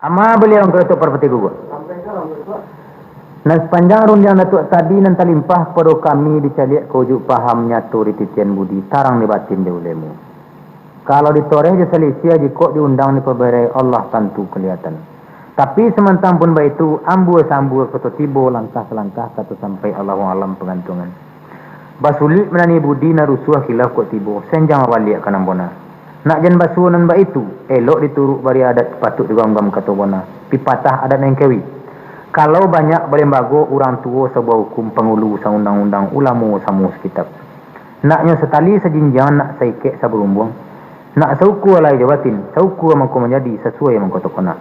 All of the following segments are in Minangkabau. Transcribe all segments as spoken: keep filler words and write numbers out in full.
Ama baliau Angku Datuak Parpatiah Guguak. Nan sapanjang rundiang Datuak tadi nan talimpah kapado kami dicaliak ka ujuik paham, nyato di titian budi, tarang di batin di ulemu. Kalau ditoreh jo salisiah, jikok diundang dipabarai, Allah tantu kaliyatan. Tapi samantang pun baitu, ambua-sambua kato tibo, langkah salangkah kato sampai, Allahu alam pagantuangan. Basulik manani budi nan rusuah, khilaf kok tibo, senjang babaliak ka nan bona. Nak jan basuo nan baitu, elok dituruik bari adat, patuik digamgam kato bona, pipatah adat nan kewi. Kalau banyak balimbago, urang tuo sabuah hukum, pangulu saundang-undang, ulamo samo sakitab. Naknyo satali sajinjiang, nak saikek sabarumbuang, nak saukua lahia jo batin, saukua mangko manjadi, sasuai mangko takonak.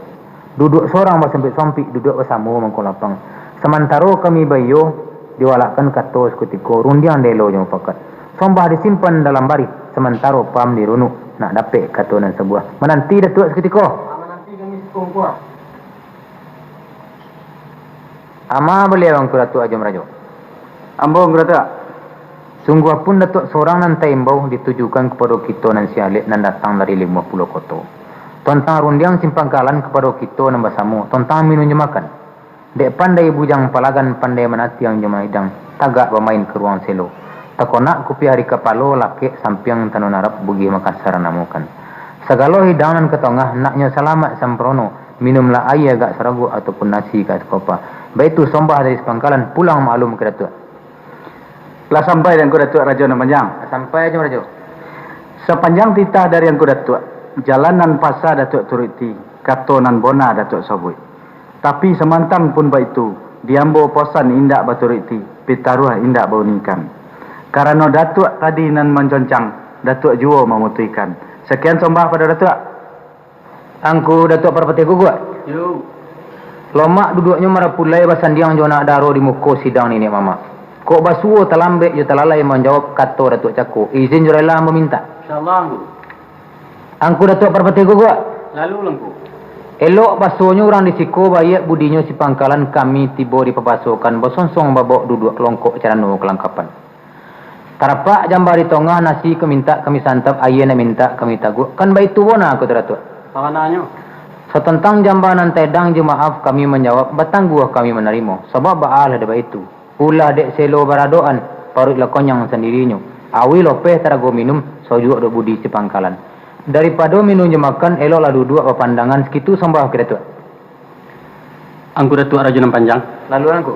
Duduak sorang basampik-sampik, duduak basamo mangko lapang. Samantaro kami baiyo, diwalakkan kato sakutiko, rundiang dielo jo mufakat. Sombah disimpan dalam barih, samantaro paham dirunuk, nak dapek kato nan sabuah. Mananti Datuak sakutiko. Mananti kami sakutiko. Ama baliau Angku Datuak Ajo Marajo. Ambo Angku Datuak. Sungguah pun Datuak sorang nan taimbau ditujukan kapado kito nan sialek nan datang dari limo puluah koto. Tontang rundiang si pangkalan kapado kito nan basamo, tontang minun jo makan. Dek pandai bujang palagan, pandai manatiang jo maidang, tagak bamain ka ruang selo. Takonak kupiah di kapalo, lakek sampiang tanun Arab, Bugih Makassar namokan. Sagalo hidang nan ka tongah, naknyo salamat sampurno, minumlah aia agak saraguak ataupun nasi ka sakopa. Baitu sombah dari si pangkalan, pulang maklum ka Datuak. Lah sampai di Angku Datuak Rajo nan Panjang? Lah sampai Ajo Marajo. Sapanjang titah dari Angku Datuak, jalan nan pasa Datuak turuti, kato nan bona Datuak sabuik. Tapi samantang pun baitu, di ambo posan indak baturuti, pitaruah indak baunikan. Karano Datuak tadi nan manconcang, Datuak juo mamutuihkan. Sakian sombah pado Datuak. Angku Datuak Parpatiah Guguak. Yo. Lomak duduaknyo marapulai, basandiang jo anak daro di muko sidang niniak mamak. Kok basuo talambek jo talalai manjawab kato Datuak cako, izin jo rela ambo mintak. Insyaallah, Angku. Angku Datuak Parpatiah Guguak. Lalu, Angku. Elok basonyo urang di siko, baiak budinyo si pangkalan, kami tibo dipabasokan, basonsong babok duduak, longkok carano kalangkapan. Tarapak jamba di tongah, nasi kok mintak kami santap, aia nan mintak kami taguak. Kan baitu bona, Angku Datuak? Sabananyo. Satantang jamba nan taedang jo maaf kami manjawab, batangguah kami manarimo, sabab baa lah dek baitu. Ulah dek selo baradokan, paruik lah konyang sandirinyo. Awi lopeh tarago minum, sojuak dek budi si pangkalan. Daripado minum jo makan, eloklah duduak bapandangan, sakitu sombah ka Datuak. Angku Datuak Rajo nan Panjang. Lalu, Angku.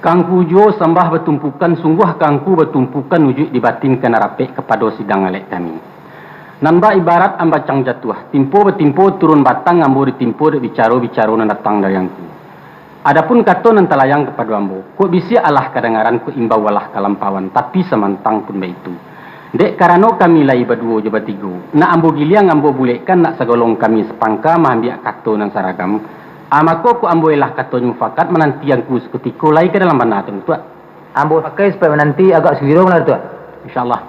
Ka Angku juo sambah batumpukan, sungguah ka Angku batumpukan, ujuik di batin ka nan rapek kapado sidang alek kami. Nan bak ibarat ambacang jatuah, timpo batimpo turun batang, ambo ditimpo dek bicaro-bicaro nan datang dari Angku. Adapun kato nan talayang kapado ambo, kok bisiak alah kadangaran, kok imbau alah kalampauan, tapi samantang pun baitu. Dek karano kami lai baduo jo batigo, nak ambo giliang ambo bulekkan, nak sagolong kami sapangka maambiak kato nan saragam, a mako kok ambo elah katonyo mufakat, mananti Angku sakutiko, lai ka dalam bana tu, Tuak. Ambo pakai supayo mananti agak sugiro malah, Tuak. Insyaallah.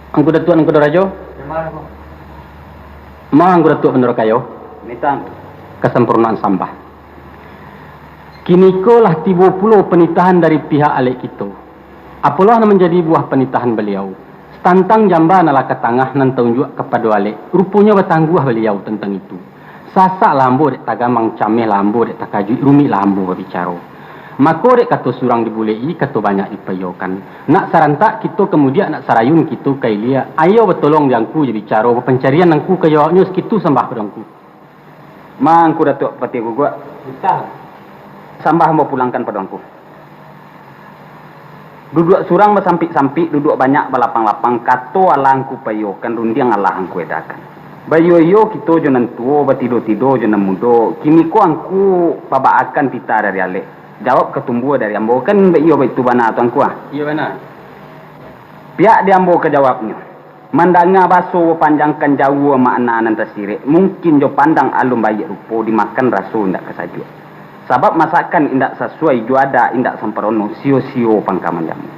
Angku Datuak nan Kudo Rajo. Ma Angku Datuak Bandaro Kayo. Kasampurnaan sambah. Kiniko lah tibo pulo panitahan dari pihak alek kito. Apolah nan manjadi buah panitahan baliau? Satantang jamba nan lah ka tangah nan taunjuak kapado alek, ruponyo batangguah baliau tantang itu. Sasak lah ambo dek tagamang, cameh lah ambo dek takajuik, rumik lah ambo babicaro. Mako dek kato surang dibulek-i, kato banyak dipaiyokan. Nak sarantak kito ka mudiak, nak sarayun kito ka ilia. Ayo batolong di Angku jo bicaro, bapancarian Angku ka jawabnyo, sakitu sambah pado Angku. Ma Angku Datuak Patiah Guguak. Sambah ambo pulangkan pado Angku. Duduak surang basampik-sampik, duduak banyak balapang-lapang, kato alah Angku paiyokan, rundiang alah Angku edakan. Baiyo-iyo kito jo nan tuo, batido-tido jo nan mudo, kiniko Angku pabaakan titah dari alek. Jawab ka tumbua dari ambo, kan baiyo baitu bana tu Angku ah? Iyo bana. Piak di ambo ka jawabnyo. Mandanga baso bapanjang, kan jauah makna nan tasirek, mungkin jo pandang alun baiak rupo, dimakan raso indak ka sajuak. Sabab masakan indak sasuai, jo adat indak samparono, sio-sio pangka manjamu.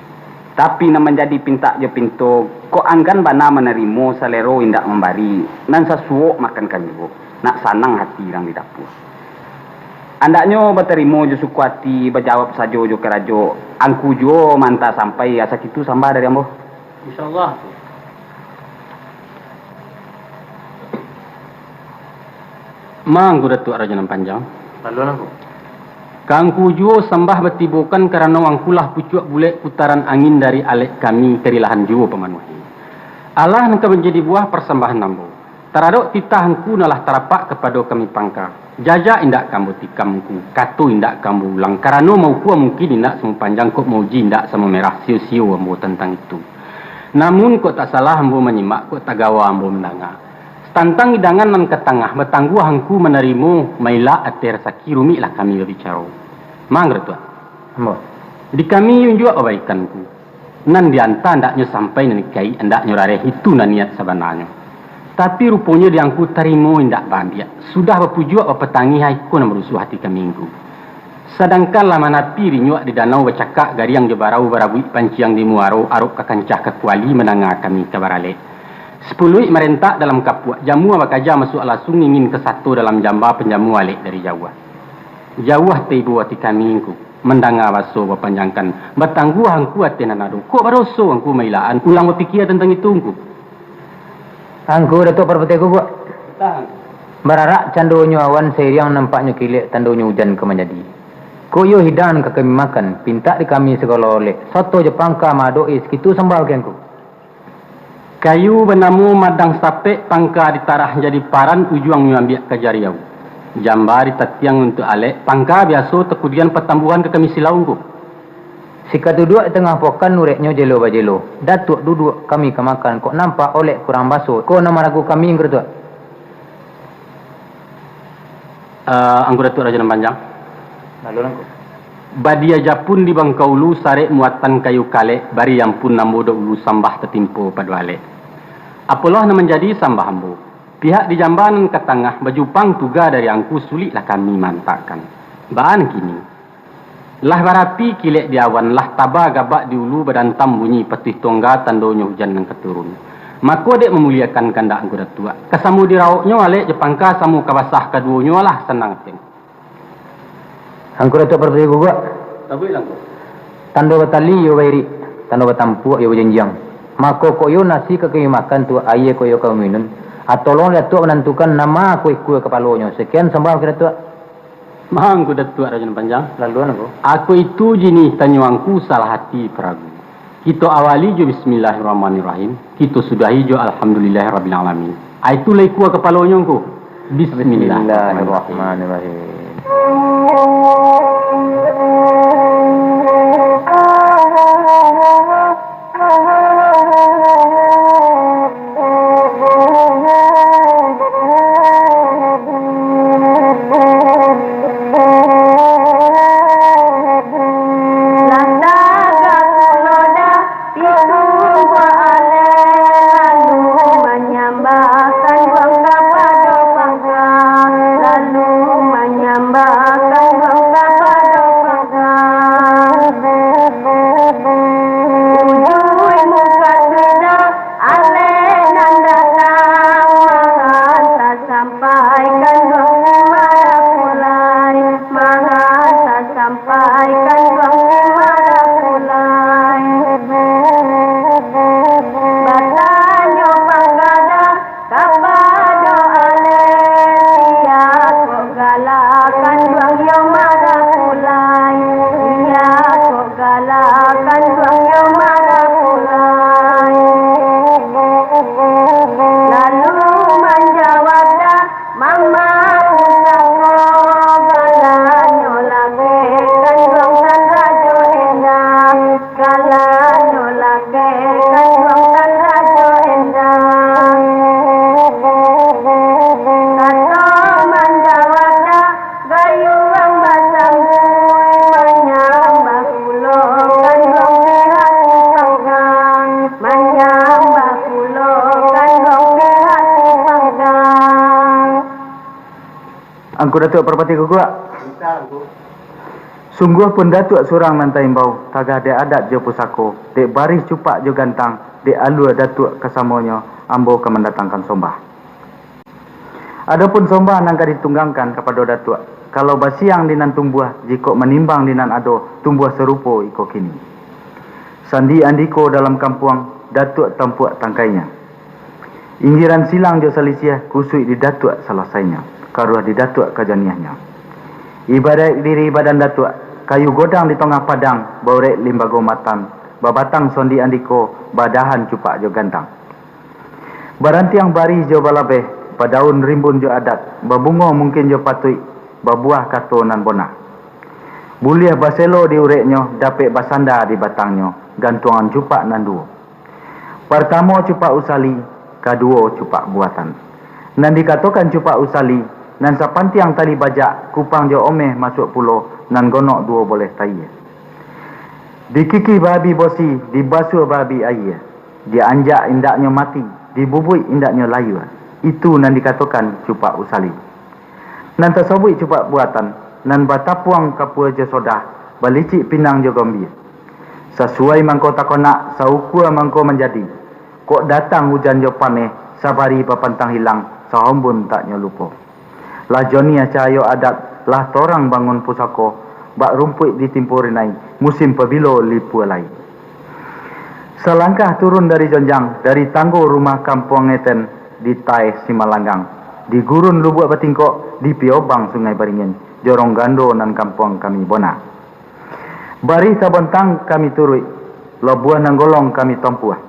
Tapi nan manjadi pintak jo pinto, kok anggan bana manarimo, salero indak mambari, nan sasuok makankan juo, nak sanang hati urang di dapua. Andaknyo batarimo jo suko ati, bajawab sajo jo karajo, Angku juo maanta sampai, asa kitu sambah dari ambo. Insyaallah. Mangko Datuak Rajo Nan Panjang. Lalu, Angku. Ka Angku juo sambah batibokan, karano Angkulah pucuak bulek putaran angin dari alek kami, karilahan juo pamanuahi. Alah nan ka manjadi buah parsambahan ambo. Taradok titah Angku nan lah tarapak kapado kami pangka. Jajak indak ka ambo tikam Angku, kato indak ka ambo ulang, karano maukua mungkin indak samo panjang, kok mauji indak samo merah, sio-sio ambo tantang itu. Namun kok tak salah ambo manyimak, kok tak gawa ambo mandanga. Tantang idangan nan ka tangah, batangguah Angku manarimo, mailak ateh rasaki, rumiklah kami babicaro. Mangko Datuak. Ambo. Di kami unjuak babaikan Angku. Nan dianta andaknyo sampai, nan dikaik andaknyo rareh, itu nan niat sabananyo. Tapi ruponyo di Angku tarimo indak baambiak, sudah bapujuak bapatangih, iko nan barusuah ati kami Angku. Sadangkan lah manapi rinyuak di danau, bacakak gariang jo barau, barabuik panciang di muaro, arok ka kancah ka kuali, mandanga kami ka baralek. Sapuluik marentak dalam kapuak, jamua bakaja masuak lasung, ingin ka sato dalam jamba, panjamu alek dari jauah. Jauah taibo ati kami Angku, mandanga baso bapanjangkan, batangguah Angku ateh nan ado. Kok badoso Angku mailaan, ulang bapikia tantang itu Angku. Angku Datuak Parpatiah Guguak. Tahan. Bararak candonyo awan, sairiang nampaknyo kilek, tandonyo ujan ka manjadi. Kok iyo hidangan ka kami makan, pintak di kami sagalo olek, sato jo pangka maadok-i, sakitu sambah bakeh Angku. Kayu banamo madang sapek, pangka ditarah jadi paran, ujuangnyo ambiak ka jariau. Jamba ditatiang untuak alek, pangka biaso takudian, patambuahan ka kami silau Angku. Sikaduduak di tangah pokan, ureknyo jelo bajelo. Datuak duduak, kami ka makan, kok nampak olek kurang baso, ko nan maragu kami Angku Datuak. Eh, Angku Datuak Rajo Nan Panjang. Lalu, Angku. Badia japun di bangkau ulu, sarek muatan kayu kalek, bari ampun ambo dahulu, sambah tatimpo pado alek. Apolah nan manjadi sambah ambo. Pihak di jamba nan ka tangah, bajupang tuga dari Angku, suliklah kami maantakkan. Baa nan kini? Lah barapi kilek di awan, lah taba gabak di ulu, badantam bunyi patuih tongga, tandonyo ujan nan ka turun. Mako dek mamuliakan kandak Angku Datuak, ka samo dirawoknyo alek jo pangka, samo ka basah kaduonyo, alah sanang ati Angku. Angku Datuak Parpatiah Guguak. Tabuiklah Angku. Tando batali iyo bairik, tando batampuak iyo bajanjiang. Mako kok iyo nasi ka kami makan tu, aia kok iyo ka kami minun, ah, tolong Datuak manantukan nan ma kok ikua kapalonyo. Sakian sambah bakeh Datuak. Mangko Datuak Rajo Nan Panjang. Laluan, Angku. Ako itu jinih tanyo Angku, salah ati paragu. Kito awali jo Bismillahirrahmanirrahim, kito sudahi jo Alhamdulillahirabbilalamin. Ah, itu lai kua kapalonyo Angku. Bismillahirrahmanirrahim. Bismillahirrahmanirrahim. Lah tagak pulo dah pitu buah alek, lalu manyambah kanduang kapado pangka, lalu manyambah kanduang kapado pangka. Ujuik muka sudah alek nan datang, maran tasampai kanduang di marapulai, maran tasampai kanduang di marapulai. Batanyo pangka dah kapado alek, iyo kok galak kanduang iyo marapulai, iyo kok galak kanduang iyo marapulai. Lalu manjawab dah mamak pusako, galaknyo lagek kanduang nan rajo endah, galaknyo lagek kanduang nan rajo endah. Kato manjawab dah gayuang basambuik, manyambah pulo kanduang di hati panggang, manyambah pulo kanduang di hati panggang. Angku Datuak Parpatiah Guguak. Sungguah pun Datuak surang nan taimbau, tagah dek adat jo pusako, dek barih cupak jo gantang, dek alua Datuak kasamonyo, ambo ka mandatangkan sombah. Adopun sombah nan ka ditunggangkan kapado Datuak, kalau basiang di nan tumbuah, jikok manimbang di nan ado, tumbuah sarupo iko kini. Sandi andiko dalam kampuang, Datuak tampuak tangkainyo. Inggiran silang jo salisiah, kusuik di Datuak salasainyo. karuah di Datuak ka janiahnyo. Ibaraik diri badan Datuak, kayu godang di tongah padang, baurek limbago matan, babatang sondiak andiko, badahan cupak jo gantang. Barantiang barih jo balabeh, badaun rimbun jo adat, babungo mungkin jo patuik, babuah kato nan bona. Buliah baselo di ureknyo, dapek basanda di batangnyo, gantuangan cupak nan duo. Partamo cupak usali, kaduo cupak buatan. Nan dikatokan cupak usali, nan sapantiang tali bajak, kupang jo omeh masuak pulo, nan gonok duo boleh tayie. Dikikih bahabih bosi, dibasuah bahabih ayie. Dianjak indaknyo mati, dibubuik indaknyo layua. Itu nan dikatokan cupak usali. Nan tasabuik cupak buatan, nan batapuang kapua jo sodah, balicik pinang jo gombie. Sasuai mangko takonak, saukua mangko manjadi. Kok datang ujan jo paneh, sabari papantang hilang, sahombun tak nyo lupo. Lah joniah cahayo adat, lah torang bangun pusako, bak rumpuik ditimpo rinai, musim pabilo lipua lai. Salangkah turun dari jonjang, dari tanggo rumah kampuang ngeten, di taeh Simalanggang, di gurun Lubuak Batingkok, di piobang Sungai Baringin, jorong gando nan kampuang kami bona. Barih tabontang kami turuik, labuah nan golong kami tompuah.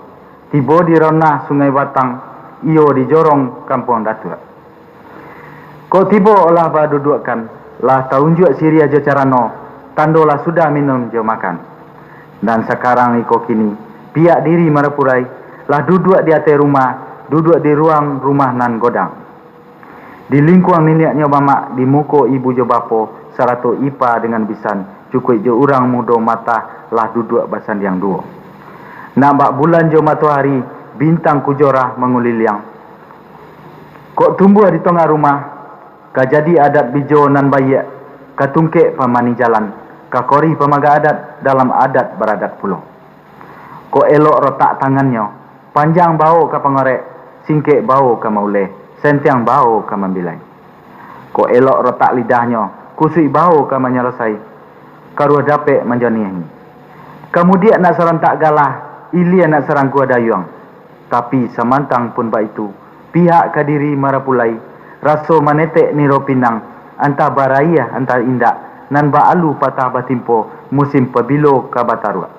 Tibo di ranah Sungai Batang, iyo di jorong kampuang Datuak. Kok tibo lah baduduakkan, lah taunjuak siriah jo carano, tando lah sudah minun jo makan. Dan sakarang iko kini, pihak diri marapurai, lah duduak di ateh rumah, duduak di ruang rumah nan godang. Di lingkuang niniaknyo mamak, di muko ibu jo bapo, sarato ipa dengan bisan, cukuik jo urang mudo matah, lah duduak basandiang duo. Nak bak bulan jo matohari, bintang kujorah manguliliang. Kok tumbuah di tongah rumah, ka jadi adat bijo nan baiak, ka tungkek pamani jalan, ka korih pamaga adat, dalam adat baradat pulo. Kok elok rotak tangannyo, panjang bao ka pangorek, singkek bao ka mauleh, sentiang bao ka mambilai. Kok elok rotak lidahnyo, kusuik bao ka manyalasai, karuah dapek manjoniahi. Kamudiak nak sarantak galah, ilia nak sarangkuah dayuang. Tapi samantang pun baitu, pihak ka diri marapulai, raso manetek niro pinang, antah baraiah antah indak, nan baalu patah batimpo, musim pabilo ka bataruak.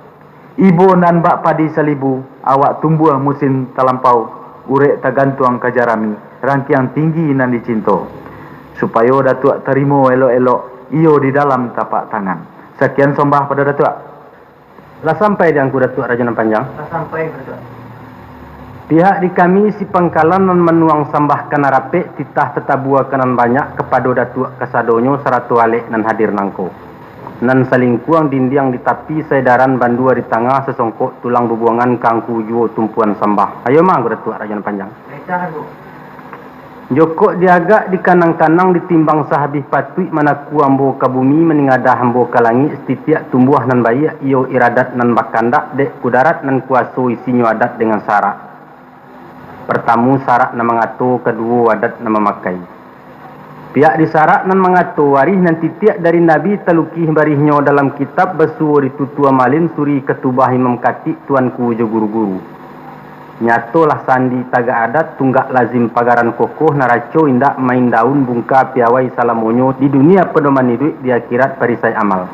Ibo nan bak padi salibu, awak tumbuah musim talampau, urek tagantuang ka jarami, rantiang tinggi nan dicinto. Supayo Datuak tarimo elok-elok, iyo di dalam tapak tangan. Sakian sombah pado Datuak. Lah sampai di Angku Datuak Rajo Nan Panjang? Lah sampai, Datuak. Pihak di kami si pangkalan nan manuang sambah ka nan rapek, titah tatabua ka nan banyak, kapado Datuak kasadonyo sarato alek nan hadir nangko. Nan salingkuang dindiang di tapi, saedaran bandua di tangah, sasongkok tulang bubuangan ka Angku juo tumpuan sambah. Ayo ma, Angku Datuak Rajo Nan Panjang. Jokok diagak dikanang-kanang, ditimbang sahabih patuik, manaku ambo ka bumi, maningadah ambo ka langik, satitiak tumbuah nan baiak, iyo iradat nan bakandak, dek kudarat nan kuaso, isinyo adat dengan sarak. Partamo sarak nan mangato, kaduo adat nan mamakai. Pihak di sarak nan mangato, warih nan titiak dari Nabi, talukih barihnyo dalam kitab, basuo di tutua malin, suri katubah imam katik, tuanku jo guru-guru. Nyatolah sandi tagak adat, tunggak lazim pagaran kokoh, naraco indak main daun, bungka piawai salamonyo, di dunia padoman iduik, di akhirat parisai amal.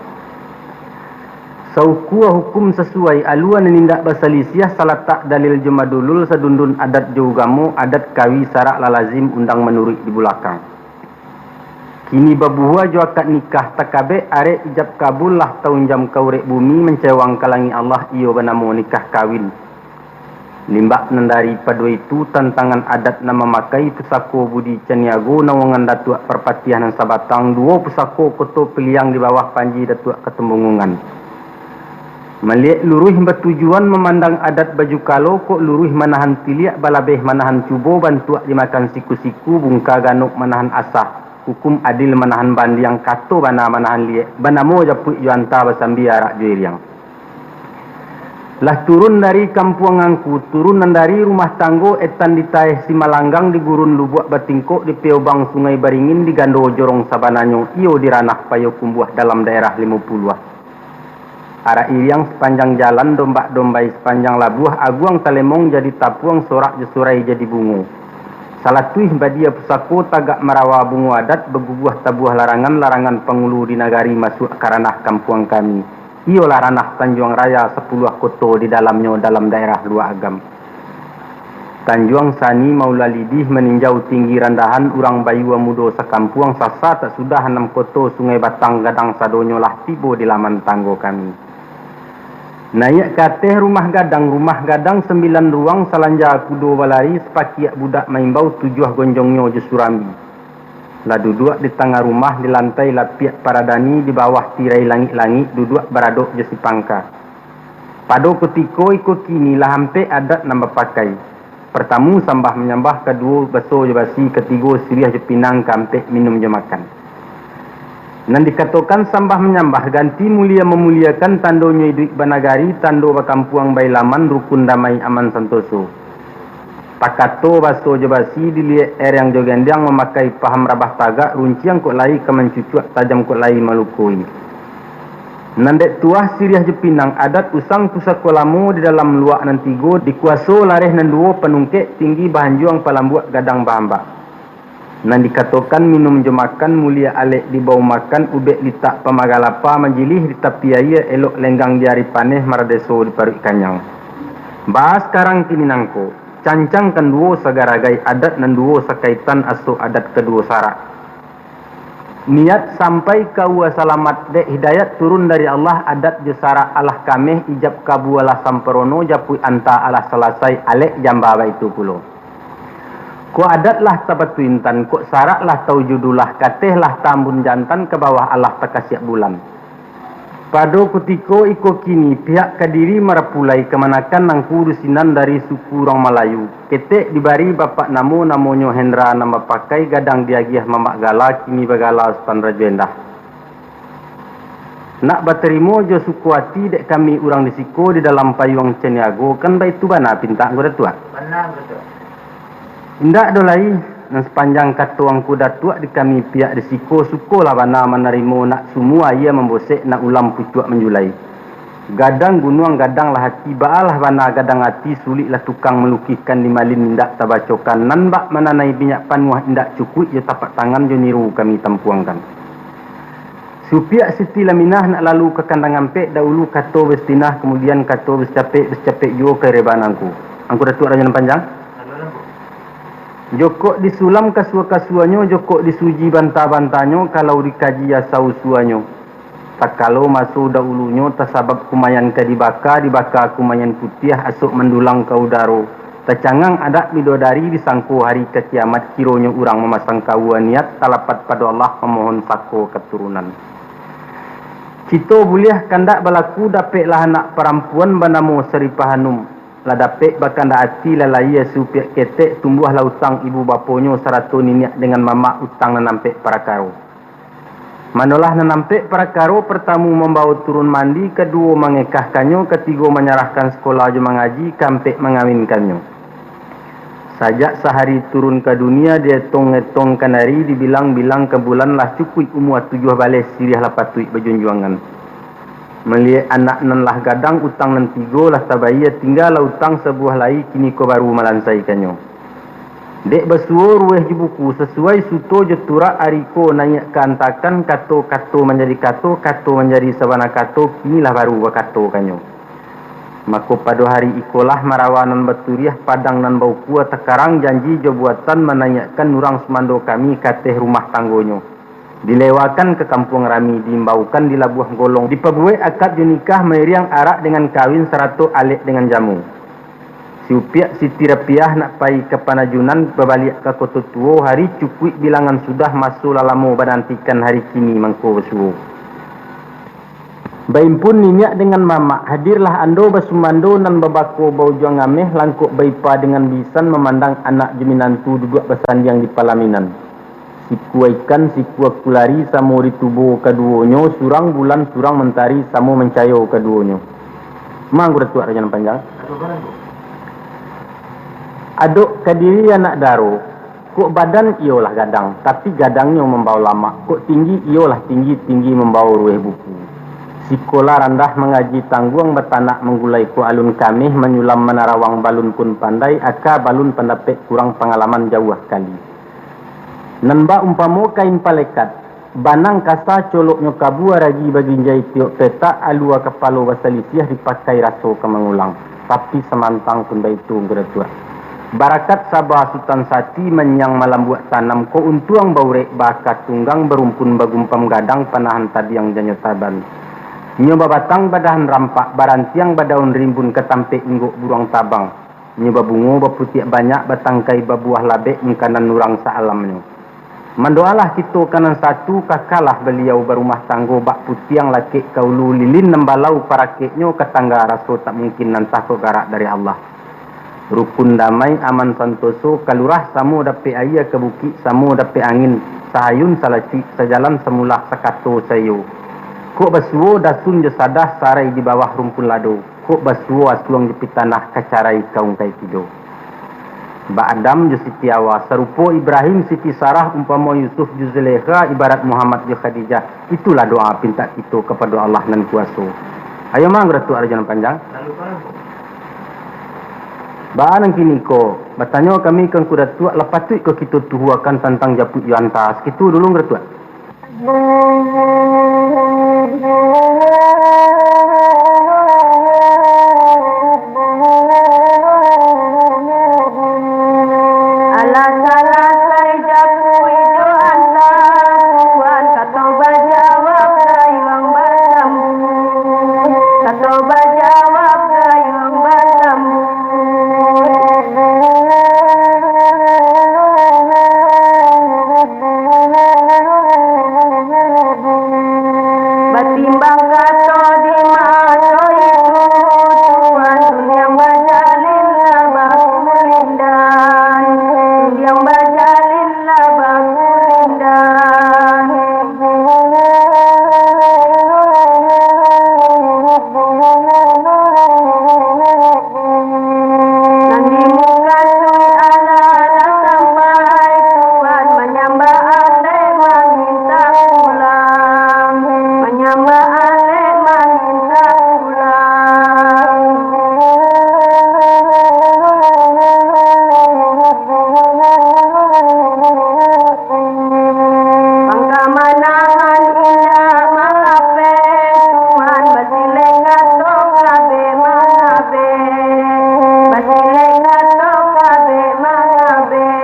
Saukua hukum sasuai, alua nan indak basalisiah, salatak dalil jo madulul, sadundun adat jo ugamo, adat kawi sarak lah lazim, undang manuruik di bulakang. Kini babuhua jo akad nikah, takabek arek ijab kabul, lah taunjam ka urek bumi, mancewang ka langik Allah, iyo banamo nikah kawin. Limbak nan daripado itu, tantangan adat nan mamakai, pusako budi caniago, naungan Datuak Parpatiah nan sabatang, duo pusako Koto Piliang di bawah panji Datuak Katumbungungan. Maliek luruih batujuan, mamandang adat baju kalo, kok luruih manahan tiliak, balabeh manahan cubo, bantuak dimakan siku-siku, bungka ganok manahan asah, hukum adil manahan bandiang, kato bana manahan liek, banamo japuik jo anta, basambia arak jo iriang. Lah turun dari kampuang Angku, turun nan dari rumah tanggo, etan di taeh Simalanggang, di gurun Lubuak Batingkok, di piobang Sungai Baringin, di gando jorong sabananyo, iyo di ranah Payokumbuah, dalam daerah Limo Puluah. Arak iriang sapanjang jalan, dombak-dombai sapanjang labuah, aguang talemong jadi tapuang, sorak jo surai jadi bungo. Salatuih badia pusako tagak marawa bungo adat, baguguah tabuah larangan, larangan pangulu di nagari masuak ka ranah kampuang kami, iyolah ranah Tanjuang Raya Sapuluah Koto di dalamnyo dalam daerah Luak Agam. Tanjuang Sani maulah lidih maninjau tinggi randahan, urang bayua mudo sakampuang, sasa tak sudah anam koto Sungai Batang Gadang sadonyo lah tibo di laman tanggo kami. Naiak ka ateh rumah gadang, rumah gadang sambilan ruang, salanja kudo balari, sapakiak budak maimbau, tujuah gonjongnyo jo surambi. Lah duduak di tangah rumah, di lantai lapiak paradani, di bawah tirai langik-langik, duduak baradok jo sipangka. Pado kutiko iko kini lah ampek adat nan bapakai. Partamu sambah manyambah, kaduo baso jo basi, katigo siriah jo pinang, kaampek minum jo makan. Nan dikatokan sambah manyambah, ganti mulia mamuliakan, tandonyo iduik banagari, tando bakampuang bailaman, rukun damai aman santoso. Pakato baso jo basi, diliek erang jo gendiang, mamakai paham rabah tagak, runciang kok lai ka mancucuak, tajam kok lai malukoi. Nan dek tuah siriah jo pinang, adat usang pusako lamo, di dalam luak nan tigo, dikuaso lareh nan duo, panungkek tinggi bahanjuang, palambuak gadang bahambak. Nan dikatokan minum jo makan, mulia alek dibau makan, ubek litak pamagalapa, majilih di tapi aia, elok lenggang di ari paneh, maradeso di paruik kanyang. Baa sakarang kini nangko, cancang kan duo sagaragai, adat nan duo sakaitan, asok adat kaduo sarak. Niat sampai ka ua salamat, dek hidayat turun dari Allah, adat jo sarak alah kameh, ijab kabua lah samparono, japuik anta alah salasai, alek jamba baitu pulo. Kok adat lah tapatuintan, kok sarak lah taujudulah, kateh lah taambun jantan, ka bawah alah takasiak bulan. Pado kutiko iko kini, pihak Kadiri marapulai, kamanakan nangku dusinan dari suku urang Malayu, ketek dibari bapak namo, namonyo Hendra, nan bapakai gadang diagiah Mamak Gala, kini bagala Sutan Rajo Endah. Nak batarimo jo suko ati dek kami urang di siko, di dalam payuang caniago, kan baitu bana pintak Angku Datuak? Bana, Angku Datuak. Indak doh lai, nan sapanjang kato Angku Datuak di kami pihak di siko, sukolah bana manarimo, nak sumua aia mambosek, nak ulam pucuak manjulai. Gadang gunuang gadang lah ati, baalah bana gadang ati, suliklah tukang malukihkan, di malin indak tabacokan, nan bak mananai minyak panuah, indak cukuik jo tapak tangan, jo niru kami tampuangkan. Supiak Siti Laminah nak lalu ka kandang ampek, dahulu kato bastinah, kamudian kato basicapek, basicapek juo ka ireban Angku. Angku Datuak Rajo Nan Panjang. Jokok disulam kasua-kasuanyo, jokok disuji banta-bantanyo, kalau dikaji asa usuanyo. Takalo maso dahulunyo, tasabab kumayan ka dibaka, dibaka kumayan putiah, asok mandulang ka udaro. Tacangang adat bidodari, disangko hari ka kiamat, kironyo urang mamasang kaua niat, talapat pado Allah mamohon sako katurunan. Cito buliah kandak balaku, dapeklah anak parampuan banamo Saripah Hanum. Lah dapek bakandak ati, lah lahia supiak ketek, tumbuahlah utang ibu baponyo sarato niniak dengan mamak, utang nan ampek parakaro. Manolah nan ampek parakaro, partamu mambao turun mandi, kaduo mangekahkannyo, katigo manyarahkan sakolah jo mangaji, kaampek mangawinkannyo. Sajak sahari turun ka dunia, dietong-etong ka nari, dibilang-bilang ka bulan, lah cukuik umua tujuah baleh, siriah lah patuik bajunjuangan. Maliek anak nan lah gadang, utang nan tigo lah tabayia, tinggalah utang sabuah lai, kini ko baru malansaikannyo. Dek basuo ruweh jo buku, sasuai suto jo turak, ari ko naiak ka antakan, kato-kato manjadi kato, kato manjadi sabana kato, kini lah baru bakatokannyo. Mako pado hari ikolah marawa nan baturiah, padang nan baukua, takarang janji jo buatan, manaiakkan urang sumando kami ka ateh rumah tanggonyo. Dilewakan ka kampuang rami, diimbaukan di labuah golong, dipabuwek akad jo nikah, mairiang arak dengan kawin, sarato alek dengan jamu. Si Upiak Siti Rapiah nak pai ka panajunan, babaliak ka Koto Tuo, hari cukuik bilangan sudah, maso lah lamo banantikan, hari kini mangko basuo. Baimpun niniak dengan mamak, hadirlah ando basumando, nan babako baujuang ameh, langkok baipa dengan bisan, mamandang anak jo minantu duduak basandiang di palaminan. Sikua ikan, sikua kulari, samo ditubo kaduonyo, surang bulan, surang mantari, samo mancayo kaduonyo. Ma Angku Datuak Rajo Nan Panjang. Adok ka diri anak daro, kok badan iyolah gadang, tapi gadangnyo mambao lamak, kok tinggi iyolah tinggi, tinggi mambao ruweh buku. Sikola randah mangaji tangguang, batanak manggulai ko alun kameh, manyulam manarawang balun pun pandai, aka balun pandapek kurang, pangalaman jauah kali. Nan bak umpamo kain palekat, banang kasa coloknyo kabua, ragi baginjai tiok petak, alua kapalo basalisiah, dipakai raso ka mangulang, tapi samantang pun baitu, Ngku Datuak. Barakat saba Sutan Sati, manyiang malambuak tanam, ko untuang baurek baaka tunggang, barumpun bagumpam gadang, panahan tadiang janyo taban. Nyo babatang badahan rampak, barantiang badaun rimbun, ka tampek inggok buruang tabang. Nyo babungo baputiak banyak, batangkai babuah labek, makanan urang saalamnyo. Mandoalah kito ka nan satu, kakalah baliau barumah tanggo, bak putiang lakek ka ulu, lilin nan balau parakeknyo, ka tangga raso tak mungkin, nan takok garak dari Allah. Rukun damai aman santoso, ka lurah samo dapek aia, ka bukik samo dapek angin, sahayun salacuik sajalan, samulah sakato saiyo. Kok basuo dasun jo sadah, sarai di bawah rumpun lado, kok basuo asuang jo pitanah, ka carai ka ungkai tido. Bak Adam jo Siti Hawa, sarupo Ibrahim Siti Sarah, umpamo Yusuf jo Zulekha, ibarat Muhammad jo Khadijah, itulah doa pintak kito kapado Allah Nan Kuaso. Ayo mah, Ngku Datuak Rajo Nan Panjang. Baa nan kini ko, batanyo kami ka Ngku Datuak, lah patuik ko kito tuhuakan tantang japuik jo anta? Sakitu dulu, Ngku Datuak. Alah salasai japuik jo anta, Tuan kato bajawab gayuang basambuik, kato bajawab gayuang basambuik. Batimbang kato di maso itu, Tuan, tundiang bajalin lah bakulindan, tundiang bajalin lah bakulindan. Nan dimukasuik alah lah sampai, Tuan, manyambah alek mamintak pulang, manyambah alek mamintak pulang. Mangka manahan indak mangapeh, Tuhan basilek kato kabek mangabek, basilek kato kabek mangabek.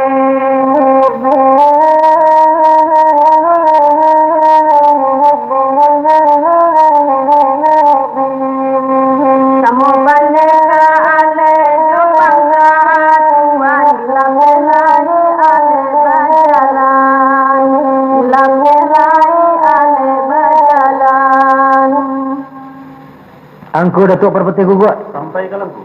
Samo pandeka alek jo pangka, Tuhan, dilapeh lai alek bajalan, dilapeh lai alek bajalan. Angku Datuak Parpatiah Guguak. Sampai ka langku.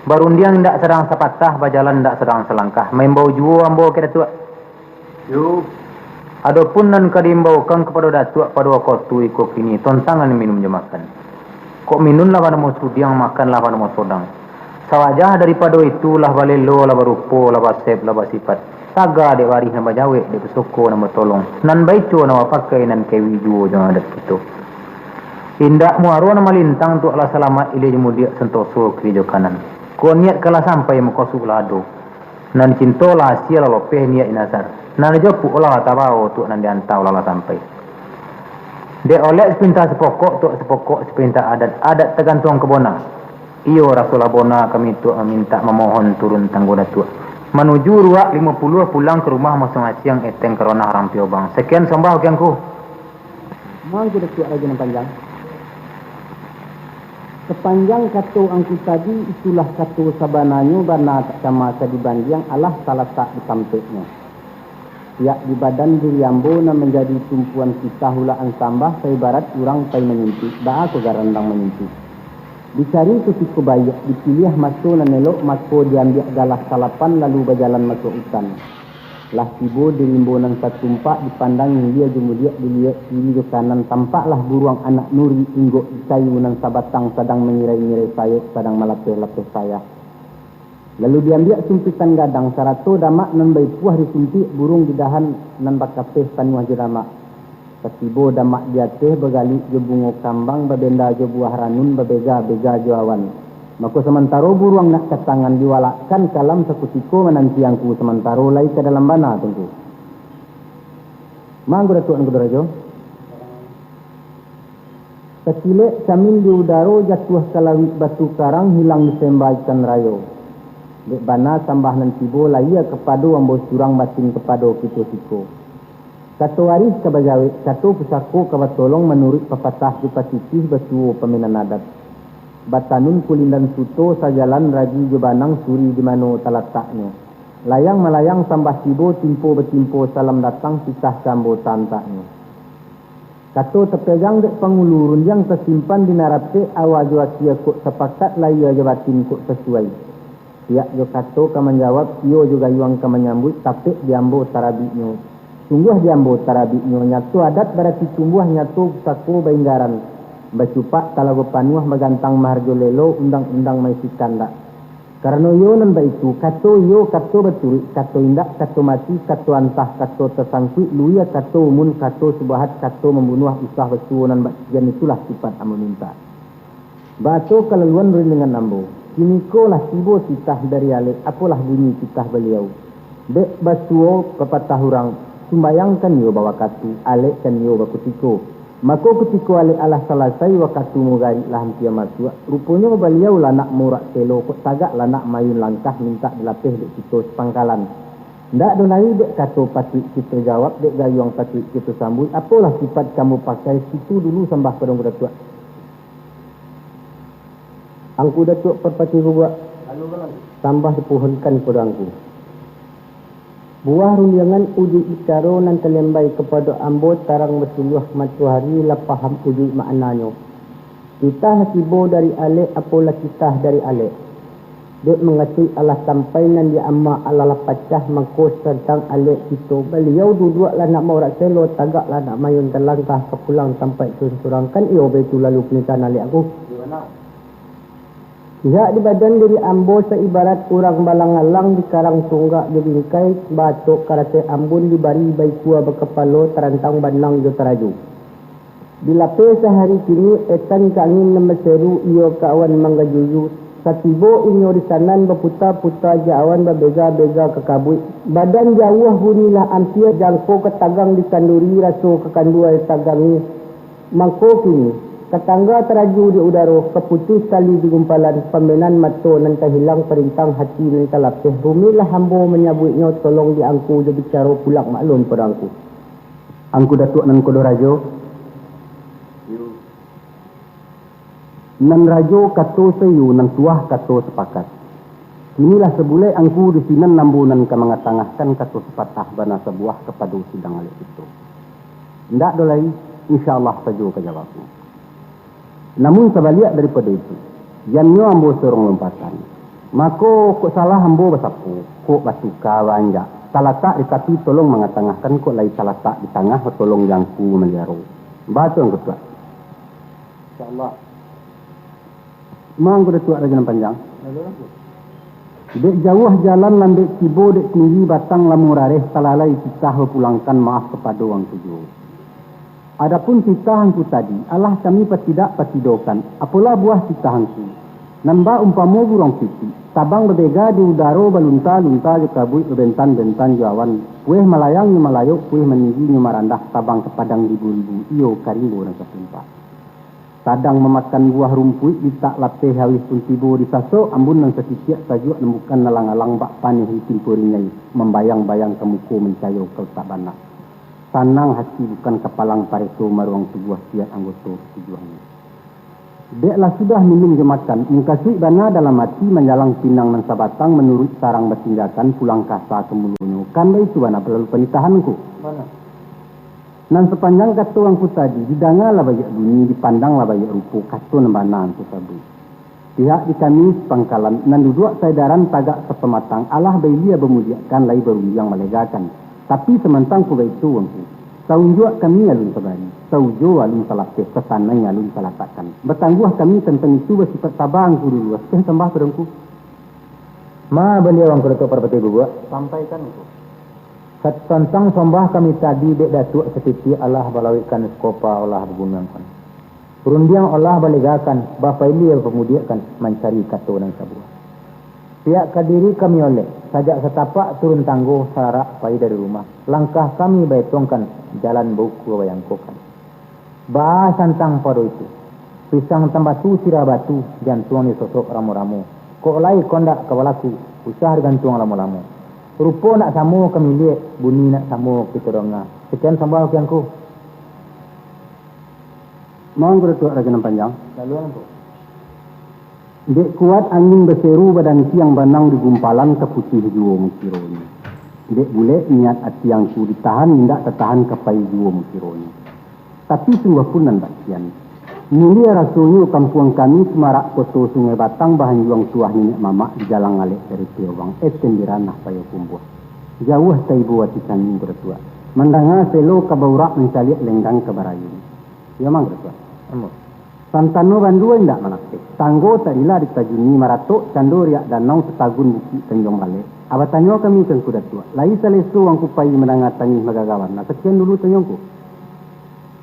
Barundiang indak sadang sapatah, bajalan indak sadang salangkah. Maimbau juo ambo ka Datuak. Yo. Adopun nan ka diimbaukan kapado Datuak pado wakatu iko kini, tantangan minum jo makan. Kok minun lah banamo sudiang, makan lah banamo sodang. Sawajah daripado itu, lah balelo, lah barupo, lah basep, lah basipat. Saga dek barih nan bajawek, dek pusoko nan batolong, nan baico nan bapakai, nan kewi juo jo adat kito. Indak muaro nan malintang, tu lah salamat, ilia jo mudiak santoso kiri jo kanan. Kok niat ka lah sampai, mukasuik lah ado. Nan cinto lah asie lah lopeh niat inasar. Nan dijopuk lah tabao, tu nan dianta lah lah sampai. Dek olek sapinta sapokok, tu sapokok sapinta adat. Adat tagantuang ka bona. Iyo, raso lah bona kami tu mamintak mamohon turun tanggo Datuak. Manuju ruak limo puluah pulang ka rumah masing-masing, eteng ka ronah rang piobang. Sakian sambah, oke, Angku. Mangko Datuak Rajo Nan Panjang. Sapanjang kato Angku tadi, itulah kato sabananyo, bana tak sama ka dibandiang, alah talatak di tampeknyo. Tiap di badan diri ambo nan manjadi tumpuan kisah ulakan sambah, saibarat urang pai manyuntik, baa ko garandang manyuntik. Dicari kutiko baiak, dipiliah maso nan elok, mako diambiak galah salapan, lalu bajalan masuak utan. Lah tibo di rimbo nan satumpak, dipandang ilia jo mudiak, diliek kiri jo kanan, tampaklah buruang anak nuri, inggok di kayu nan sabatang, sadang mangirai-ngirai sayok, sadang malapeh-lapeh sayah. Lalu diambiak sumpitan gadang, sarato damak nan baipuah disuntiak, buruang di dahan nan bakapeh panuah jo damak. Satibo damak di ateh, bagaliak jo bungo kambang, babenda jo buah ranun, babega-bega jo awan. Mako, samantaro buruang nak ka tangan, diwalakkan ka alam, sakutiko mananti angku, samantaro lai ka dalam bana tu, Angku. Ma Angku Datuak nan Kudo Rajo. Sakilek camin di udaro, jatuah ka lauik batu karang, hilang disemba ikan rayo. Dek bana sambah nan tibo, lahia kapado ambo surang, batin kapado kito siko. Kato arih ka bajawek, kato pusako ka batolong, manuruik papatah jo patitih, basuo pamenan adat. Batanun kulindan suto, sajalan ragi jo banang, suri di mano talataknyo. Layang malayang sambah tibo, timpo batimpo salam datang, titah ka ambo tantaknyo. Kato tapegang dek pangulu, rundiang tasimpan di nan rapek, awa jo akie kok sapakat, lahia jo batin kok sasuai. Siak jo kato ka manjawab, iyo jo gayuang ka manyambuik, tapek di ambo tarabiknyo. Sungguah di ambo tarabiknyo, nyato adat barati tumbuah, nyato pusako bainggaran, bacupak talago panuah, bagantang maharjo lelo, undang-undang maisi kandak. Karano iyo nan baitu, kato iyo, kato baturuik, kato indak, kato mati, kato antah, kato tasangkuik, luia, kato umun, kato subahat, kato mambunuah, usah basuo, nan bak sikian itulah sipat ambo mintak. Baaso kalaluan rundingan ambo, kiniko lah tibo titah dari alek, apolah bunyi titah baliau. Dek basuo papatah urang, sumbayang kan iyo bawakatu, alek kan iyo bakutiko. Mako kutiko alek alah salasai, wakatu mugarik lah ampia masuak, ruponyo baliau lah nak maurak selo, kok tagak lah nak maayun langkah, mintak dilapeh dek kito sapangkalan. Ndak do lai dek kato patuik kito jawab, dek gayuang patuik kito sambuik, apolah sipat ka ambo pakai, situ dulu sambah pado Angku Datuak. Angku Datuak Parpatih Bubuak, sambah dipuhunkan pado Angku. Buah rundiangan ujuik bicaro nan talembai kapado ambo, tarang basuluah matohari, lah paham ujuik maknanyo. Titah lah tibo dari alek, apolah titah dari alek. Dek mangasuik alah sampai, nan di amak alah lah pacah, mangko tantang alek kito. Baliau duduak lah nak maurak selo, tagak lah nak maayunkan langkah, ka pulang tampaik surang-surang, kan iyo baitu lalu panitahan alek Angku. Pihak di badan diri ambo saibarat urang balang-alang, dikarang tunggak jo bingkai, baatok karasek ambun, dibari baikua bakapalo, tarantang banang jo tarajo. Dilapeh sahari kini, etan ka angin nan baseru, iyo ka awan manggajuju. Satibo inyo di sanan, baputa-puta jo awan, babega-bega ka kabuik. Badan jauah bunyi lah ampia, jangko ka tagang dikanduri, raso ka kandua tagangi. Mangko kini, ka tangga taraju di udaro, ka putih tali di gumpalan, pamenan mato nan tahilang, parintang hati nan talapeh, rumih lah ambo manyabuiknyo, tolong di Angku jo bicaro, pulang maklum pado Angku. Angku Datuak nan Kodo Rajo. Nan rajo kato saiyo, nan tuah kato sapakat. Kini lah sabulek Angku di sinan, ambo nan ka mangatangahkan kato sapatah bana sabuah kapado sidang alek kito. Indak do lai, insya Allah sajo ka jawabnyo. Namun sabaliak daripado itu, jannyo ambo sorong lompatan. Mako, kok salah ambo basapo, kok batuka baanjak, talatak di tapi tolong mangatangahkan, kok lai talatak di tangah tolong di Angku mamaliaro. Baa tu Angku Datuak. Insya Allah. Ma Angku Datuak Rajo Nan Panjang. Dek jauah jalan lambek tibo, dek tinggi batang lamun rareh, talalai titah bapulangkan maaf kapado Angku juo. Adapun titah Angku tadi, alah kami patidak patidokan, apolah buah titah Angku. Nan bak umpamo buruang pitik, tabang babega di udaro, balunta-lunta jo kabuik, babentan-bentan jo awan, pueh malayang nyo malayok, pueh maninggi nyo marandah, tabang ka padang di bulu, iyo ka rimbo nan satimpa. Sadang mamakan buah rumpuik, ditak lapeh awih pun tibo, disasok ambun nan satitiak, sajuak nan bukan alang-alang, bak paneh di timpo rinyai, mambayang-bayang ka muko, mancayo ka utak banak. Sanang hati bukan kapalang, pareso maruang tubuah, siat anggoto katujuahnyo. Dek lah sudah minum jo makan, mukasuik bana dalam ati, manjalang pinang nan sabatang, manuruik sarang batinjakan, pulang kasa ka mulonyo. Kan baitu bana lalu panitahan ko. Bana. Nan sapanjang kato Angku tadi, didanga lah baiak bunyi, dipandang lah baiak rupo, kato nan bana Angku sabuik. Pihak di kami sapangkalan, nan duduak saedaran tagak sapamatang, alah bailia bamudiakkan, lai barundiang malegakan. Tapi samantang ko baitu Angku, saunjuak kami alun sabari, saujo alun salapeh, sasanai alun salatakkan. Batangguah kami tantang itu, basipat saba Angku dulu, asuh sambah pado Angku. Ma baliau Angku Datuak Parpatih Bubuak? Sampaikan Angku. Tantang sombah kami tadi, dek Datuak satitiak alah balawikkan, sakopa alah bagunuangkan, rundiang alah balegakan, bapailia bapamudiakkan, mancari kato nan sabuah. Pihak ka diri kami olek, sajak satapak turun tanggo, sararak pai dari rumah, langkah kami baetongkan, jalan baukua bayangkokan. Baa santang pado itu, pisang tambatu sirah batu, jantuang disosok ramo-ramo. Kok lai kondak ka balaku, usah digantuang lamo-lamo. Rupo nak samo kami liek, bunyi nak samo kito donga. Sakian sambah Angku. Mangko Datuak Rajo Nan Panjang. Lalu Angku. Dek kuat angin baseru, badantiang banang di gumpalan, ka putuih juo mukironyo. Dek bulek niat ati angku ditahan, indak tatahan ka pai juo mukironyo. Tapi sungguah pun nan bakian. Mulia rasonyo kampuang kami, samarak koto Sungai Batang, bahanjuang tuah niniak mamak, di jalang alek dari Tiobang, eten di ranah Payokumbuah. Jauah taibo ati kami, Angku Datuak. Mandanga selo ka baurak, mancaliak lenggang ka barayun. Iyo mangko Datuak. Ambo. Santano bandua indak malapeh, tanggo tadilah ditajuni, maratok cando riak danau, tatagun bukik tanjuang balek. A batanyo kami ka Angku Datuak, lai saleso angku pai mandanga tangih bagagawan? Nah, sakian dulu tanyo Angku.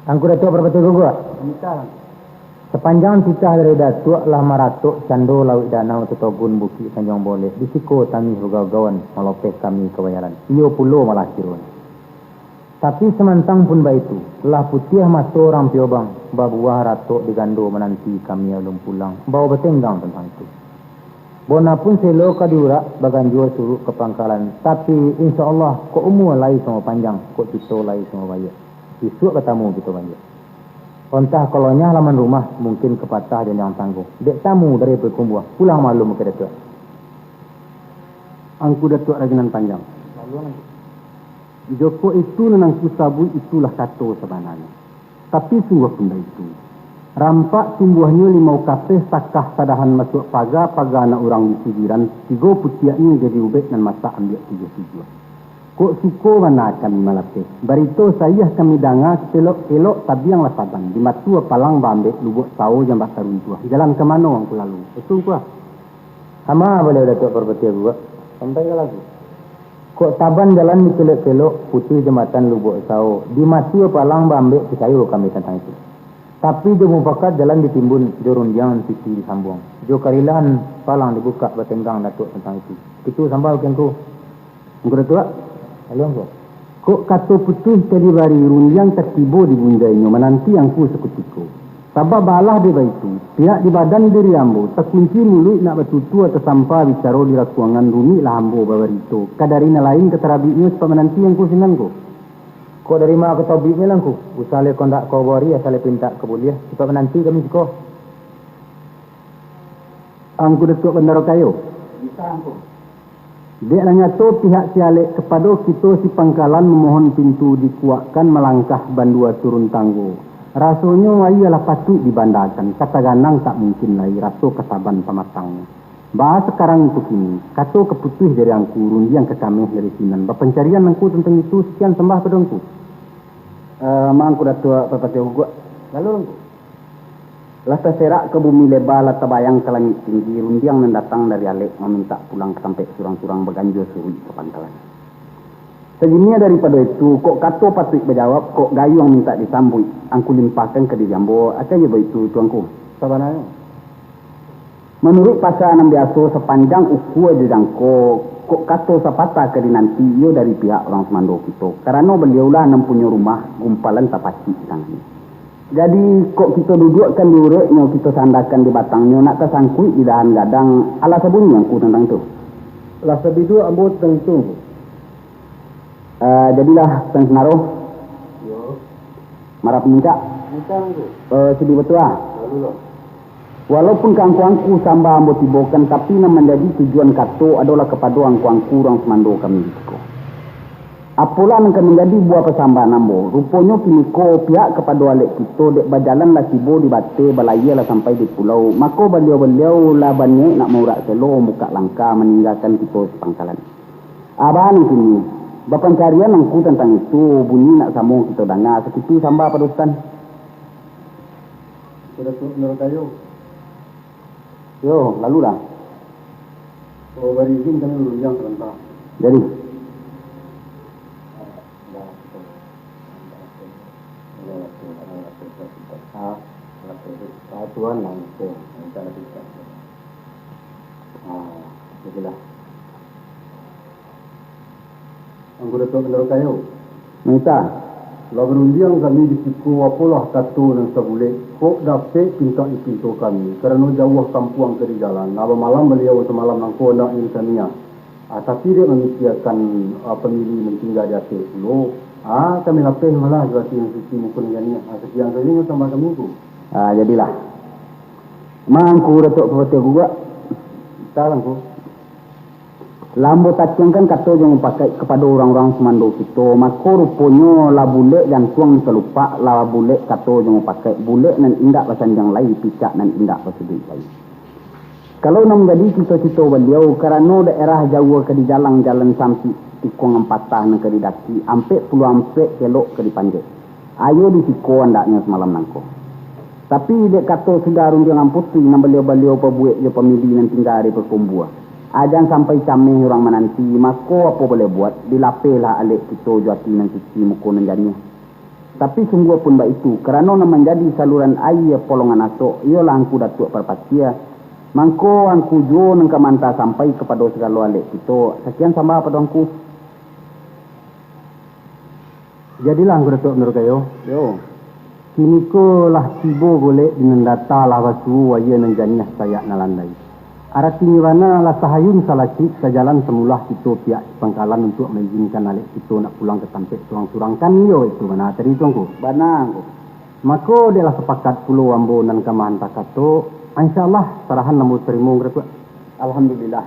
Angku Datuak Parpatiah Guguak. Sapanjang titah dari Datuak lah maratok cando lauik danau, tatagun bukik tanjuang balek, di siko tangih bagagawan, malapeh kami ka bajalan. Iyo pulo malah kironyo. Tapi samantang pun baitu, lah putiah mato urang Piobang, babuah ratok di gando, mananti kami alun pulang, bao batenggang tantang itu. Bona pun selo ka diurak, baganjua suruk ka pangkalan, tapi, insya Allah, kok umua lai samo panjang, kok kito lai samo baiak, isuak batamu kito baliak. Ontah kalau nyah laman rumah, mungkin kapatah janjang tanggo, dek tamu dari Payokumbuah, pulang malum ka Datuak. Angku Datuak Rajo Nan Panjang. Jokok itu nan angku sabuik, itulah kato sabananyo. Tapi sungguah pun baitu. Rampak tumbuahnyo limau kapeh, sakah sadahan masuak paga, paga anak urang di sujiran, tigo putiaknyo jadi ubek, nan masak ambiak tujuah-tujuah. Kok suko bana kami malapeh, barito saiah kami danga, kelok-kelok tabiang lah saban, di matua palang baambek, Lubuak Sao jambak taruntuah, jalan ka mano angku lalu? Itu angku ah. Sama baliau Datuak Parpatiah Guguak. Sampai ka lagu. Kok saban jalan dikelok-kelok, putuih jambatan Lubuak Sao, di matua palang baambek, picayo kami tantang itu. Tapi jo mupakat jalan ditimbun, jo rundiang titi disambuang, jo karilahan palang dibukak, batenggang Datuak tantang itu. Itu sambah Angku. Angku Datuak. Lalu Angku. Kok kato putuih ka dibari, rundiang ka tibo di bunjainyo, mananti angku sakutiko. Sabab baalah dek baitu, pihak di badan diri ambo, takunci muluik nak batutua, tasampa bicaro di rakuangan, rumiklah ambo babarito, ka dari nan lain ka tarabiknyo, sapak mananti angku sinan ko. Kok dari ma ka tabiknyo lah Angku, usah lai kondak ka obori, asa lai pintak ka buliah, sapak mananti kami siko. Angku Datuak Bandaro Kayo. Bisa, Angku. Dek lah nyato pihak si alek kapado kito si pangkalan, mamohon pintu dikuakkan, malangkah bandua turun tanggo. Rasonyo aia lah patuik dibandakan, ka taganang tak mungkin lai, raso ka saban pamatangnyo. Baa sakarang tu kini, kato ka putuih dari angku, rundiang ka kameh dari sinan, bapancarian angku tantang itu, sakian sambah pado angku. Eh, ma Angku Datuak Parpatiah Guguak. Lalu Angku. Lah taserak ka bumi leba, lah tabayang ka langik tinggi, rundiang nan datang dari alek mamintak pulang ka tampek surang-surang, baganjua suruik ka pangkalan. Sajiniah daripado itu, kok kato patuik bajawab, kok gayuang mintak disambuik, angku limpahkan ka diri ambo, akai jo baitu tu Angku. Sabananyo. Manuruik pasa nan biaso, sapanjang ukua jo jangko, kok kato sapatah ka dinanti, iyo dari pihak urang sumando kito, karano baliaulah nan punyo rumah, gumpalan tapacik di tangannyo. Jadi, kok kito duduakkan di ureknyo, kito sandakan di batangnyo, nak tasangkuik di dahan gadang, alah sabunyi angku tantang itu? Lah sabiduak ambo tantang itu, Angku. Ah, jadilah, Tuan Sinaro. Yo. Marah Pamuncak. Pamuncak, Angku. Eh, sudi batua. Lalu, lo. Walaupun ka angku-angku sambah ambo tibokan, tapi nan manjadi tujuan kato adolah kapado angku-angku urang sumando kami di siko. Apolah nan ka manjadi buah pasambahan ambo? Ruponyo kiniko pihak kapado alek kito dek bajalan lah tibo di bateh, balayia lah sampai di pulau, mako baliau-baliau lah baniaik nak maurak selo, mambukak langkah, maninggakan kito sapangkalan. Abah nan kini, bapancarian angku tantang itu, bunyi nak samo kito danga, sakitu sambah pado Sutan. Sudah tu, Nurul Kayu. Yo, lalulah. Oh, bari izin kami rundiang sabanta. Jadi. Ah, lapeh tu. Ah, Tuan langsung minta lapeh tu. Ah, jadilah. Angku Datuak Bandaro Kayo. Minta. Lah barundiang kami di siko, apolah kato nan sabulek, kok dapek pintak dipinto kami, karano jauah kampuang ka di jalan. Nah, bamalam baliau samalam nangko andak nyo di kami, ah. Ah, tapi dek mamikiakan, ah, pamili nan tingga di ateh pulo, ah, kami lapeh malah jo ati nan suci muko nan janiah. Ah, sakian sajo nan tambah kami, Ngku. Ah, jadilah. Mangku Datuak Parpatiah Guguak. Entah, Ngku. Lah ambo tatiangkan kato jo mupakaik kapado urang-urang sumando kito, mako ruponyo lah bulek jantuang di kalupak, lah bulek kato jo mupakaik, bulek nan indak basandiang lai, picak nan indak basuduik lai. Kalau nan manjadi cito-cito baliau, karano daerah jauah ka dijalang, jalan sampik, tikuang nan patah nan ka didaki, ampek puluah ampek kelok ka dipanjek. Ayo di siko andaknyo samalam nangko. Tapi, dek kato sudah rundiangan putuih nan baliau-baliau pabuek jo pamili nan tingga di Pakumbua, ajan sampai cameh urang mananti, mako apo boleh buat, dilapehlah alek kito jo ati nan suci muko nan janiah. Tapi sungguah pun baitu, karano nan manjadi saluran aia polongan asok, iyolah Angku Datuak Parpatiah, mangko Angku juo nan ka maanta sampai kapado sagalo alek kito. Sakian sambah pado Angku. Jadilah, Angku Datuak Bandaro Kayo. Yo. Kiniko lah tibo golek di nan data, lah basuo aia nan janiah sayak nan landai. Aratinyo bana lah sahayun salakik sajalan samulah kito pihak di pangkalan untuak maizinkan alek kito nak pulang ka tampek surang-surang, kan iyo itu bana tadi tu, Angku? Bana, Angku. Mako, dek lah sapakat pulo ambo nan ka maanta kato, insya Allah, sarahan ambo tarimo, Angku Datuak. Alhamdulillah.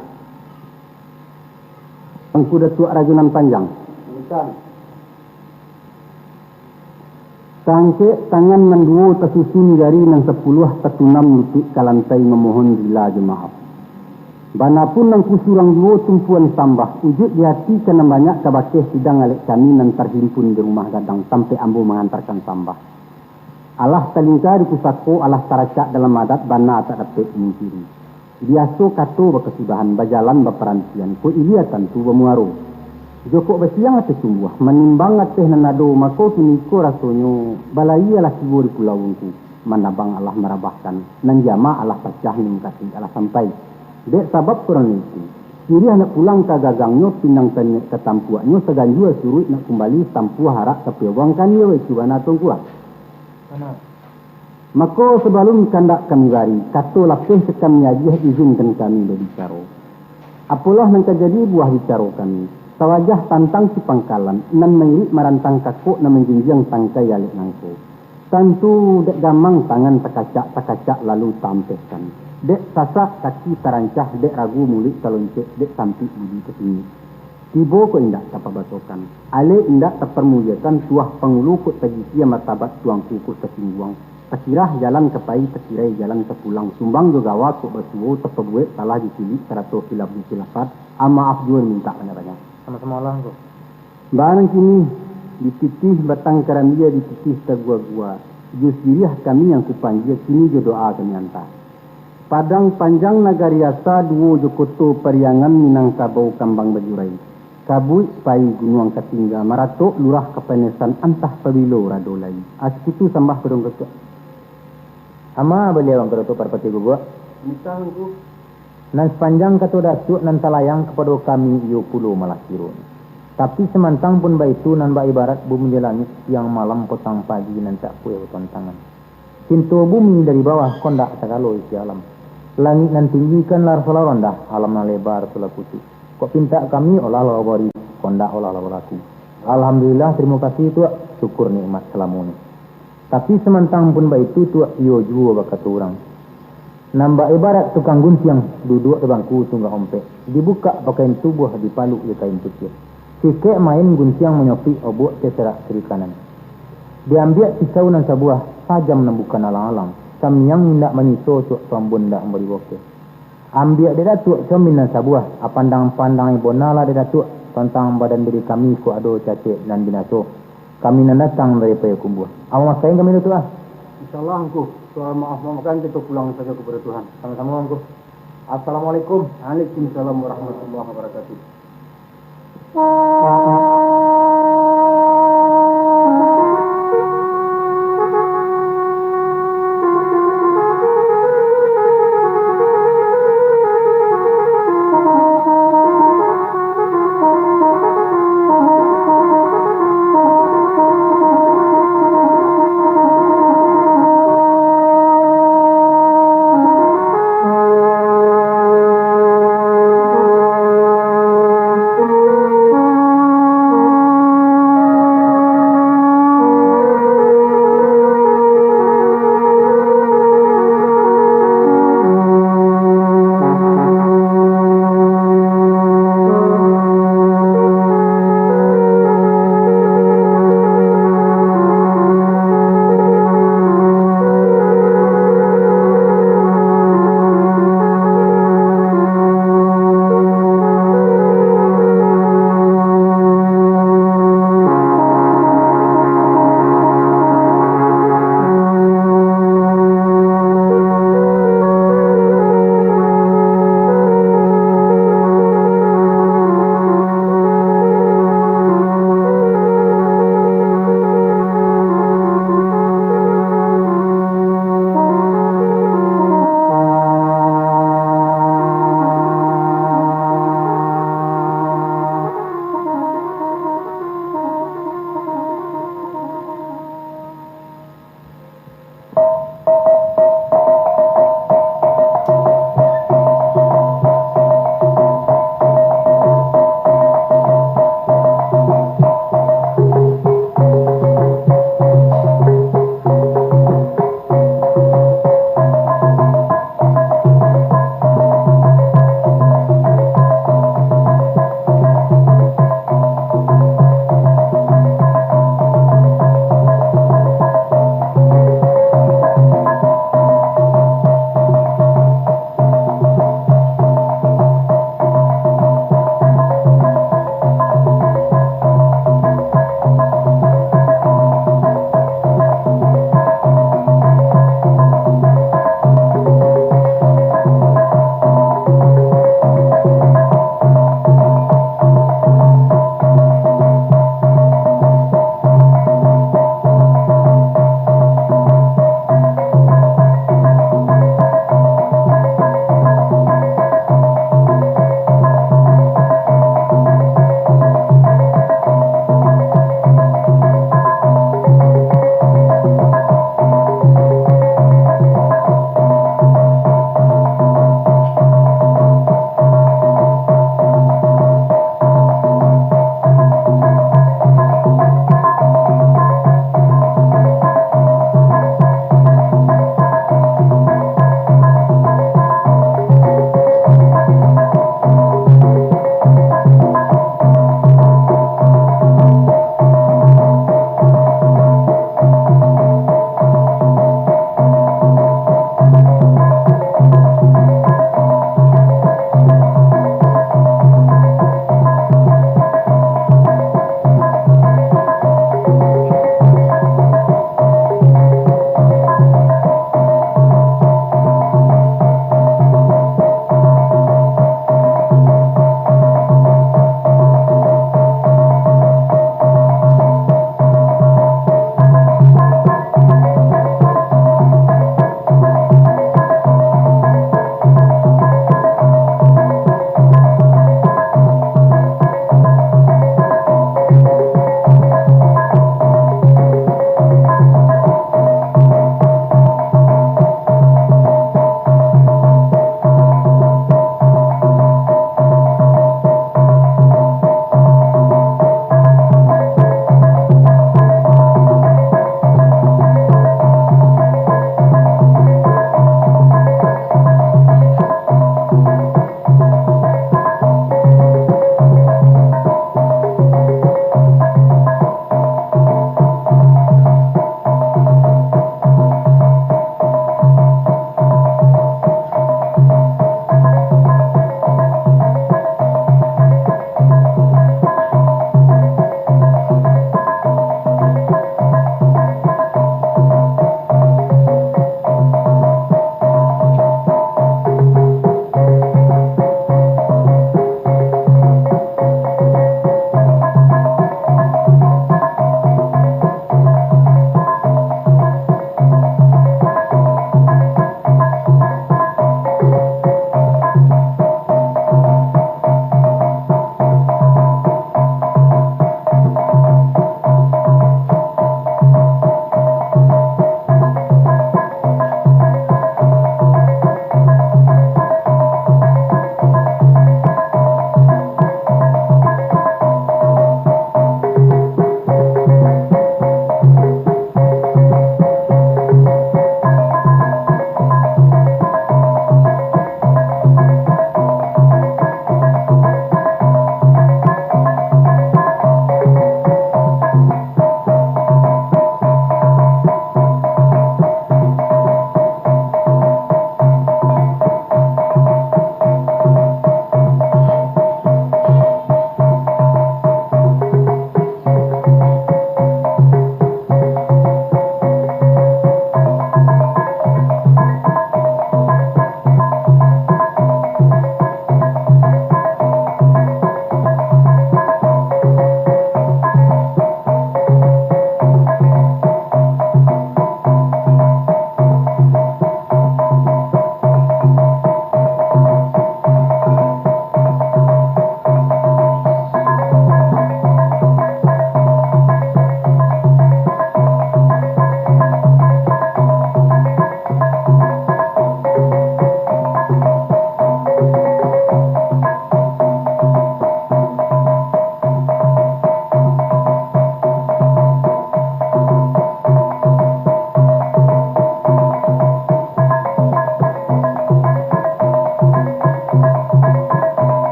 Angku Datuak Rajo Nan Panjang. Bukan. Taangkek tangan nan duo, tasusun jari nan sapuluah, tatunam lutuik ka lantai, mamohon rila jo maaf. Bana pun Angku surang juo tumpuan sambah, ujuik di ati ka nan banyak kabakeh sidang alek kami nan tarhimpun di rumah gadang, tampek ambo mangantarkan sambah. Alah talingka di pusako, alah taracak dalam adat, bana tak dapek dimungkiri. Biaso kato bakasudahan, bajalan baparantian, kok ilia tantu bamuaro. Jokok basiang ateh tumbuah, manimbang ateh nan ado, mako kiniko rasonyo, balaia lah tibo di pulau Ungku, manabang alah marabahkan, nan jama alah pacah, nan mukasuik alah sampai. Dek sabab karano itu, siriah nak pulang ka gagangnyo, pinang taniek ka tampuaknyo, saganjua suruik nak kumbali, tampuah arak ka piawang, kan iyo itu bana tu, Angku ah. Bana. Mako, sabalun kandak kami bari, kato lapeh ka kami agiah, izinkan kami babicaro. Apolah nan ka jadi buah bicaro kami, sawajah tantang si pangkalan, nan mairik marantang kakok, nan manjinjiang tangkai alek nangko. Tantu dek gamang tangan takacak, takacak lalu taampehkan. Dek sasak kaki tarancah, dek ragu muluik taloncek, dek sampik budi tasingik. Tibo kok indak tapabasokan, alek indak taparmuliakan, tuah pangulu kok tagisia, martabat tuangku kok tasingguang, takirah jalan ka pai, takirai jalan ka pulang, sumbang jo gawa kok basuo, tapabuek salah jo cilik, sarato khilaf jo khilafat, a maaf juo mintak banyak-banyak. Samo-samo lah, Angku. Barang kini, dititih batang karambia, dititih tagua-gua, jo siriah kami Angku panjia, kini jo doa kami anta. Padang Panjang Nagari Asa, duo jo Koto Pariangan, Minangkabau Kambang Bajurai, Kabuik Pai Gunuang Katingga, Maratok Lurah Kapanesan, antah pabilo rado lai. Ah, sakitu sambah pado Angku Datuak. Ama baliau Angku Datuak Parpatiah Guguak. Misal, Angku. Nan sapanjang kato Datuak nan talayang kapado kami, iyo pulo malah kironyo. Tapi samantang pun baitu, nan baibarat bumi jo langik, siang malam potang pagi nan tak pueh batontangan. Pinto bumi dari bawah, kondak sagalo isi alam. Langik nan tinggi kan lah rasolah randah, alam nan leba rasolah kusuik. Kok pintak kami olah lah bari, kondak olah lah balaku. Alhamdulillah, tarimo kasih, Tuak, syukur nikmat salamo ni. Tapi samantang pun baitu, Tuak, iyo juo bakato urang. Nan baibarat tukang guntiang, duduak di bangku tunggak ompek, dibukak pakain tubuah, dipaluk jo kain putiah. Sikek main guntiang manyopik, obuak tasarak kiri kanan. Diambiak pisau nan sabuah, tajam nan bukan alang-alang, samiang indak manyiso, Tuak, tuambun indak mambari bokeh. Ambiak dek Datuak comin nan sabuah, apandang-pandangi bonalah dek Datuak tantang badan diri kami, kok ado cacek nan binaso. Kami nan datang dari Payakumbuah. Ambo masuakan kami Datuak ah. Insyaallah, Angku. Soal maaf-maafahan, kito pulang sajo kapado Tuhan. Samo-samo, Angku. Assalamualaikum. Waalaikumsalam warahmatullahi wabarakatuh.